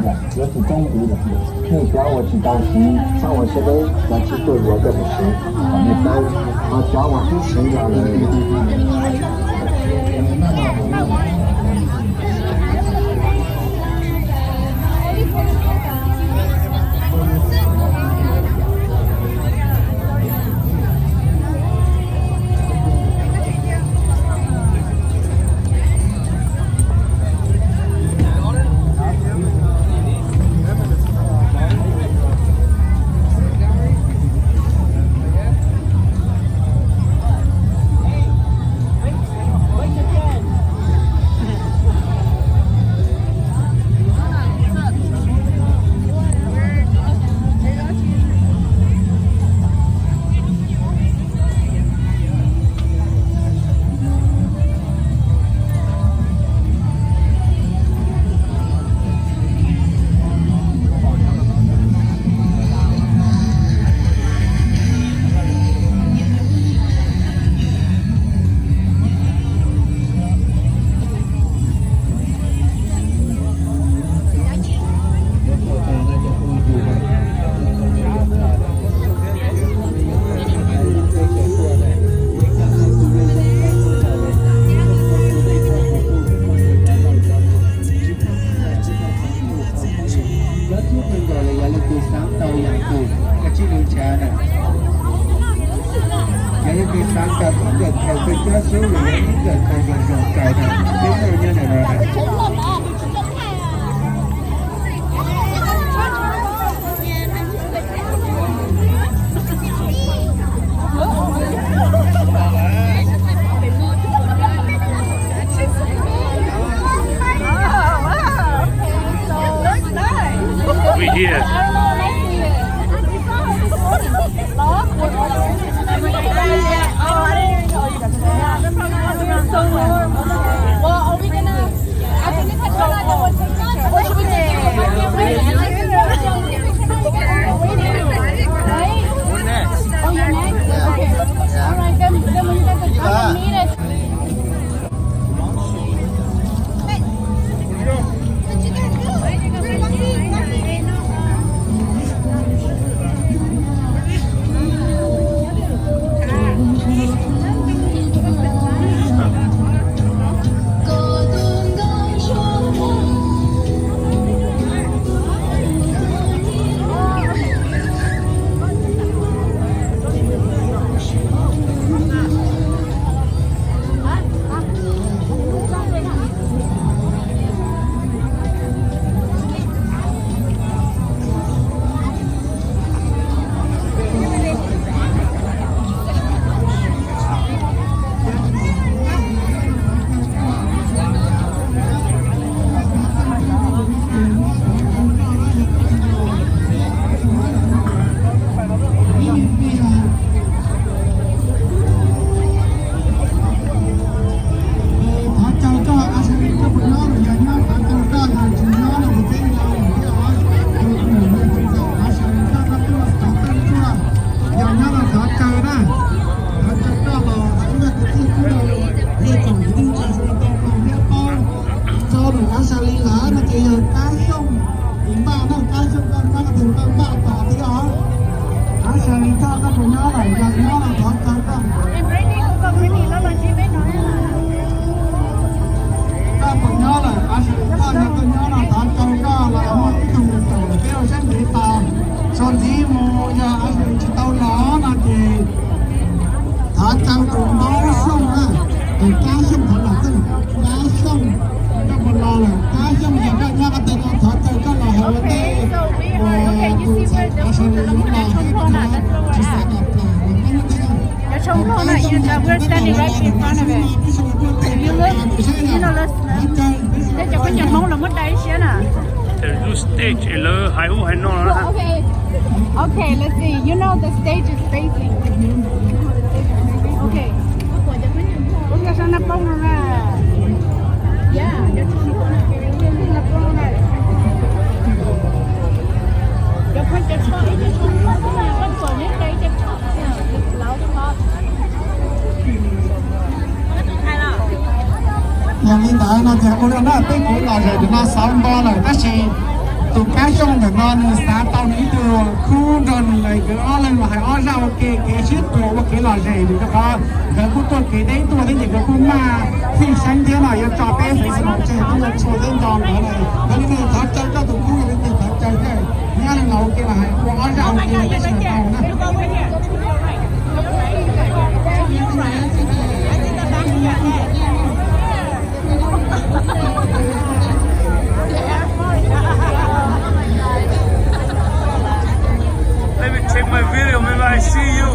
Yuav tsis txeeb ntxiv lawm. Nej cov uas tsis tau siv txhob ua siab deb, cov tsis tuaj yuav coj mus siv kom nej paub, ho cov uas twb siv los lawm. Cov tub kawg nkaus los yog leej twg xav tau yam twg, koj tsij lug nrhav na. Yog leej twg xav tau tub kawg khaws kawg cov xub los yog tub kawg khaws zoo zoo kawg na, peb muaj nyob ntawm no na. Over here. Well, are we gonna, I think it's like, what should we do? Right? Oh, you're next? Okay. All right, then, then when you guys are done, meet us. Thov caw koj, a, koj puas nyob lawm, yog nyob thov caw koj, yog tsis nyob no kuv teb no lawm thiab os. Tus mus mus tus txawm thov sawv koj, koj tuaj thov koj tuaj, yog nyob no thov caw na. Thov caw koj los ib tug kwv tij, ib tsoom kwv tij tsa su tau mloog thiab paub. Rau ntawm Ashley lawm no ces yog Kab Xyooj tus npaj na, Kab Xyooj koj nyob tus npaj npaj tos thiab os. Ashley koj, koj puas nyob lawm, yog nyob no thov caw koj. Koj puas nyob lawm, Ashley koj, yog koj nyob no thov caw koj los muaj ib tug mus caum peb ua siab ntev tos. Txuas ntxiv mus yog Ashley tsis tau los no ces thov caw tus Npab Xyooj na, tus Kab Xyooj thov los txog, Kab Xyooj, koj puas los lawm? Kab Xyooj, yog koj nyob qhov twg no thov caw koj los hauv ua ntej, tus txawm Ashley yuav los thiab koj tsis xav kom plam los muab lub tej no. Cov tshooj Hmoob na, you, we're standing right in front of it. If you look, you know, let's, cov phooj ywg Hmoob los muab dai siab na. Lub stage es lawv hais ub hais no na. Okay. Okay, let's see. You know the stage is facing. Okay. Ub, cov sab nab poob no na. Yeah, cov tshooj Hmoob na. Cov phooj ywg Hmoob na. Cov phooj ywg Hmoob na, koj tuaj neb dai cov tshooj na. Yog li ntawd no ces ua li no na, peb kuj los ze tus no xaus nto lawm tab sis No nws xav tau nws ib tug khub nrog nws lawm, nkawd ob leeg los hais ob zaj ua ke kev sib tua ua kev lom zem, vim rau qhov nkawd kuj tuaj kev deb tuaj thiab ces nkawd kuj maj fij seeb thiab no, yuav tso peb xeev xwm los tseg kuj yuav tshua thiab nco nkawd lawm. Yog li ntawd thov caw koj tus khub, yog li ntawd thov caw thiab, neb ob leeg los ua ke los hais ua ob zaj ua ke los tib si los tau na. Let me check my video, maybe I see you.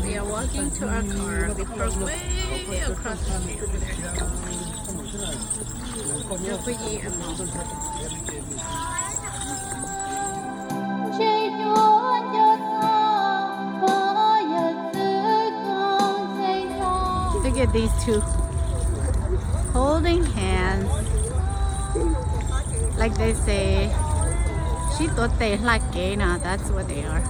We are walking to our car. We parked way across the street over there. Look at these two holding hands. Like they say, sib tuav tes hla kev no, that's what they are.